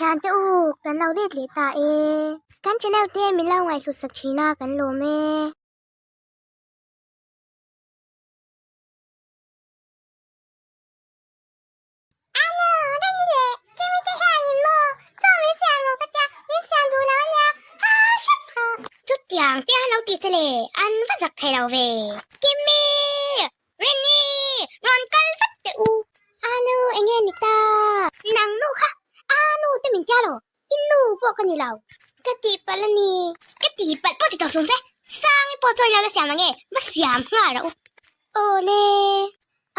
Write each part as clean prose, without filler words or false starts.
Thiante u, kan lo let leh ta e. Kan channel te min lo ngaihhlut sak thin a, kan lawm e. Ano, Rani leh Kimi te hianin maw chaw min siam rawh ka tia, min siam duh lo ania, ha hrep rawh. Chutiang te an lo ti che le, an va zak thei lo ve. Kimi! Rani! Rawn kal vat teh u. Anu, enge ni ta? Nang nu kha, Anu te min tia lo, i nu pawh ka ni lo. Ka tihpalh a ni. Ka tihpalh pawh ti tawh sung che, Sangi pawh chuan ilo la siam ang e, va siam nghal rawh u. Aw le,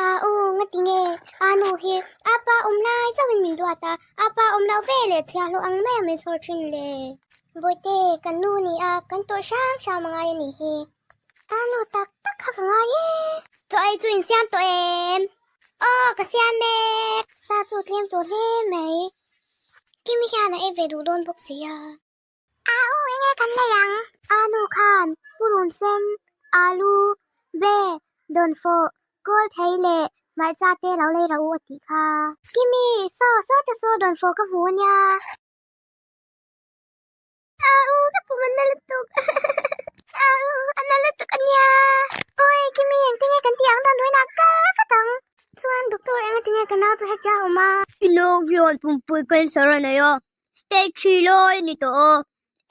a u ngati nge a nu hi a pa awm lai chauhin min duat a, a pa awm loh ve leh chhia hlawh ang mai a min chhawr thin le. Bawihte, kan nu ni a, kan tawrh hram hram a ngai a nih hi. A nu tak tak kha ka ngai e. Chaw ei chu in siam tawh em? Aw, ka siam e. Sa chu tlem tawh hle mai. Kimi hian a ei ve duh dawn bawk si a. A u enge kan lei ang? A nu khan purun sen, alu, ve, dawnfawh, kawl thei leh hmarcha te lo lei rawh u a tih kha. Kimi, saw saw te saw dawnfawh ka hmu ania. A u ka pum a na lutuk. A u a na lutuk ania. Awi Kimi engtinge kan tih ang dan ruinah ka vat ang. Chuan doctor engatinge ka nau chu hetia a awm a? I nau hian pumpui cancer a nei a, Stage 3 lai a ni tawh a,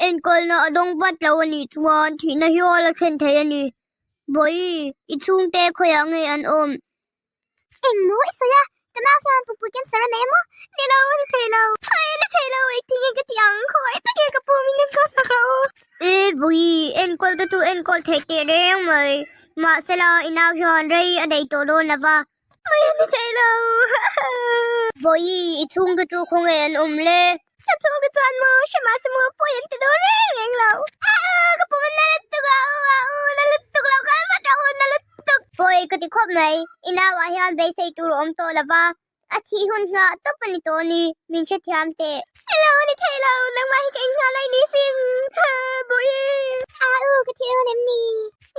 enkawlna a dawng vat lo a nih chuan thihna hial a thlen thei a ni. Bawihi, i chhungte khawiah nge an awm? Engmaw i sawi a, ka nau hian pupui cancer a nei emaw? Ni lo, ni thei lo. Khawi ni thei lo, engtin nge ka ti ang? Khawi takin ka pu min enkawl sak rawh u. E Bawihi, enkawl te chu enkawl theih teh reng mai. Mahsela, i nau hian rei a nei tawh dawn lo va, Ui ni thei lo. Vawi i chhungte chu khawnge an awm le? Ka chhungte chuan maw hre mahse maw pawi an ti dawn reng reng lo. A u ka pum a na lutuk a u a u na lutuk lo kal vat rawh u na lutuk. Pawi ka ti khawp mai, i nauah hian beisei tur a awm tawh lo va, a thih hun nghah tawp a ni tawh a ni, min hrethiam teh. Hello ni thei lo, nangmah hi ka inghal lai ni sin, Bawihi. A u ka thi dawn em ni?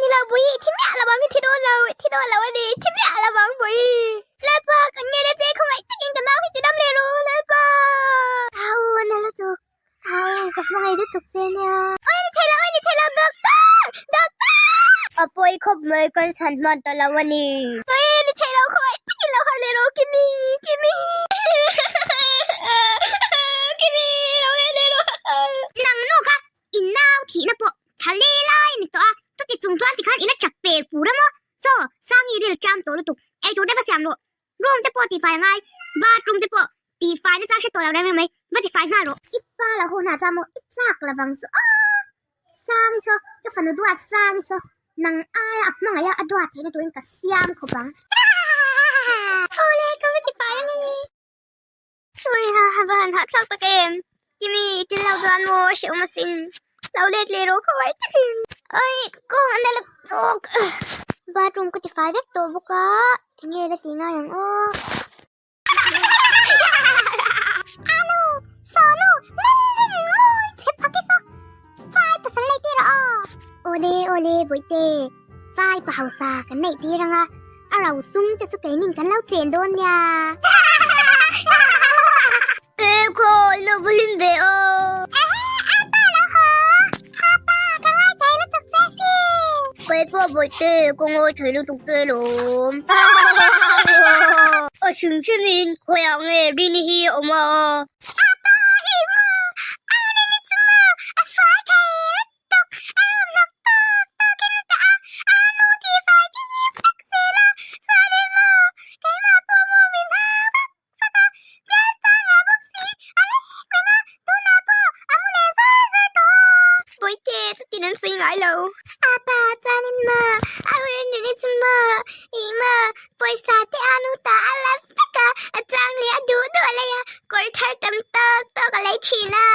Ni lo Bawihi, i thi miah lo ang, i thi dawn lo, i thi dawn lo a ni, i thi miah lo ang Bawihi. Lalpa, kan nge na che, khawngaih takin ka nau hi ti dam leh rawh, Lalpa. A u a na lutuk, a u ka hmangaih lutuk che nia. Oi ni thei lo, oi ni thei lo, Doctor! Doctor! A pawi khawp mai kan chhan hman ta lo a ni. Oi ni thei lo, khawngaih takin lo har leh rawh, Kimi, Kimi. Kimi, lo leh leh rawh. Nang nu kha i nau thihna pawh tha le lai a ni tawh a, chuti chung chuan tikhan i la chak per pur a maw? Chaw, Sangi ril tlam tawh lutuk, eitur te va siam rawh. Room te pawh tifai a ngai, bathroom te pawh tifai na chang hre tawh lo reng reng mai, va tifai nghal rawh. I pa lo ho hna chuan maw i chak lo vang chu aw! Sangi saw, ka fanu duat Sangi saw, nang aia a hmangaih a a duat theihna turin ka siam khawp ang. Awle, ka va tifai ang e. Ui ha ha va han hahthlak tak em! Kimi, i til lo chuan maw a hrehawm asin. Lo let leh rawh khaw ai takin. Ui, kawng a na lutuk bawk. Bathroom ka tifai vek tawh bawk a, enge la tih ngai ang aw. Anu, Sonu, Lalrin, Mawi, Chhephak i saw. Vai pasal nei tir rawh aw. Awle, awle, Bawihte, vai pa hausa kan neih tir ang a. A ro sum te chu keinin kan lo chen dawn nia. E khaw, i lo va hlim ve aw. Ehe, a pa lo haw. Ha pa, ka ngai thei lutuk che si. Kei pawh Bawihte, ka ngai thei lutuk che lawm. A hrim hrimin khawiah nge Rini hi a awm a? A pa, i maw? A Rini chu maw? A sual thei lutuk. Tuk a rawn hlawk tawk tawkin a tah a, a nu tih fai tir vek zel a, chuanin maw keimah pawh maw min hau vak vak a, bial pangah bawk si a reng reng a, tunah pawh a mu leh zawr zawr tawh a. Bawihte chutin an sawi ngai lo. A pa chuanin maw a rin rin chu maw ih maw pawisa te a nu ta a la vek a, a chang leh a duh duh a lei a, kawr thar tam tawk tawk a lei thin a.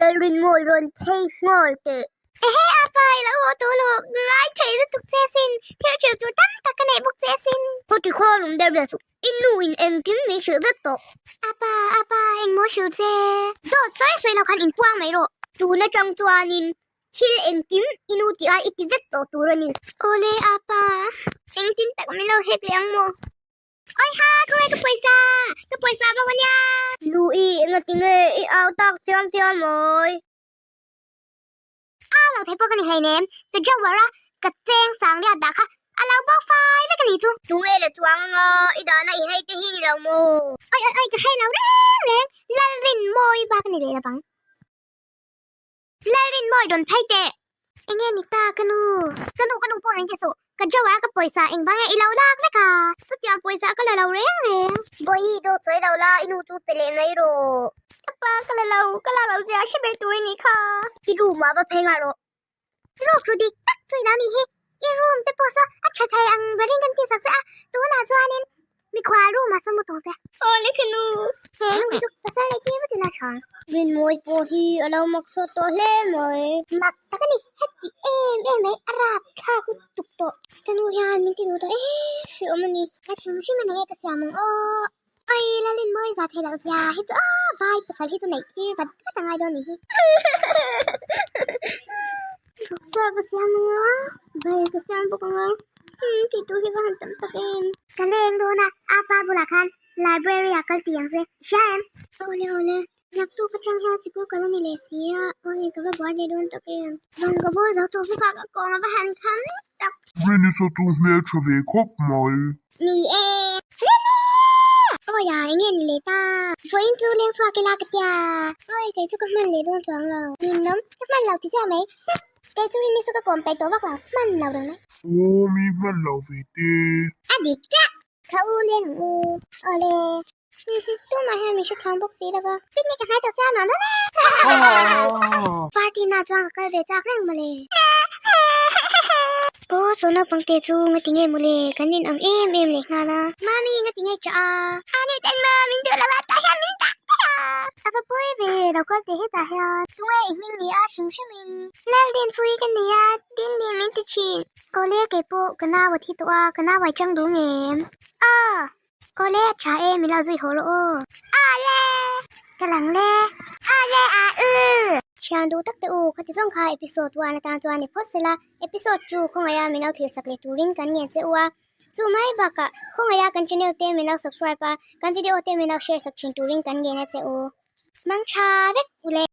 Lalrinmawi rawn phei nghal teh. Ehe a pa i lo haw tawh lo, ngai thei lutuk che sin, thil thil tur tam tak ka neih bawk che sin. Khaw ti khaw lawm deuh deuh suh, i nu in engkim min hrilh vek tawh. A pa, a pa, engmaw hrilh che? Dawt sawi sawi lo khan inpuang mai rawh. Tun atang chuanin thil engkim i nu tih ai i ti vek tawh tur a ni. Awle, a pa, engtin tak min lo hek leh ang maw? Oi ha, khawngaih ka pawisa! Ka pawisa bawk a nia! Lui, engati nge i au tak chiam chiam awi? Au lo thei pawh ka ni hleinem, ka drawer a ka cheng sang riat dah kha a lo bo fai vek a ni chu. Tunge la chuang anga i dahna i hei te hi ni lo maw? Oi oi oi, ka hei lo reng reng, Lalrinmawi bak a ni leh lovang. Lalrinmawi rawn phei teh. Enge ni ta ka nu? Ka nu ka nu pawh min ti suh. Ka drawer a ka pawisa eng vang nge i lo lak vek a? Chutiang pawisa ka la lo reng reng. Bawihi dawt sawi lo la, i nu chu pe leh mai rawh. Ka pa ka la lo, ka lak lo zia hre ber tur i nih kha. I room ah va phei nghal rawh. Ruk ru dik tak chu i lo nih hi. I room te pawh saw a tha thei ang berin kan tihsak che a, tunah chuanin mikhual room ah saw mu tawh che. Aw le ka nu. He nu hi chu pasal nei tir vut ila tha. Rinmawi pawh hi a lo mak sawt tawh hle mai. Mak tak a ni, heti em em mai a rap thlak lutuk tawh. Ka nu hian min ti duh tawh em hriawm a ni. Ka thinrim a nei e ka siam ang aw. Oi Lalrinmawi za thei loh zia hi chu aw vai pasal hi chu neih tir vat vat a ngai dawn ni hi. Bawksa ka siam ang a, bai ka siam bawk ang a, umm tih tur hi va han tam tak em. Ka leng dawn a, apa bulah khan library ah kal tih ang che, i hria em? Awle awle, naktuk atang hian sikul kal a ni leh si a, awi ka va buai leh dawn tak em. Vang ka bawl zo tawh bawk a, ka kawng a va han kham tak. Rini saw chu hmel tha ve khawp mai. Ni e. Rini! Awi a, enge ni leh ta? Vawiin chu leng chhuak ila ka tia. Awi, kei chu ka hman leh dawn chuang lo. Nin lawm, ka hman lo ti chiah mai. Kei chu Rini chu ka kawm peih tawh vak lo, hman lo reng mai. Aw, mi hman lo ve te. A dik chiah. Ka u leng u. Awle. Tumah hian min hrethiam bawk si lova. Picnic ka hnai tawh sia nuam dawn e. Party na chuan ka kal ve chak reng mawle. Aw saw naupang te chu ngati nge mawle kan in ang em em leh nghal a. Mami ngati nge tah a. Ani ten ma min duh lo a tah hian min dah daih a. A va pawi ve lo kal teh hetah hian. Tunge i hming ni a hrim hrim in. Laldinpui ka ni a Dindin min ti thin. Awle keipawh ka nau a thi tawh a ka nau ai chang duh ngem. Aw. Awle a tha e min lo zui haw rawh aw. Awle! Ka lang le. Awle a u! Thian duh tak te u, khati zawng kha episode one atan chuan ni phawt sela, episode two khawngaih a min lo thlir sak leh turin kan ngen che u a. Chu mai bakah khawngaih a kan channel te min lo subscribe a, kan video te min lo share sak thin turin kan ngen a che u. Mang tha vek u le.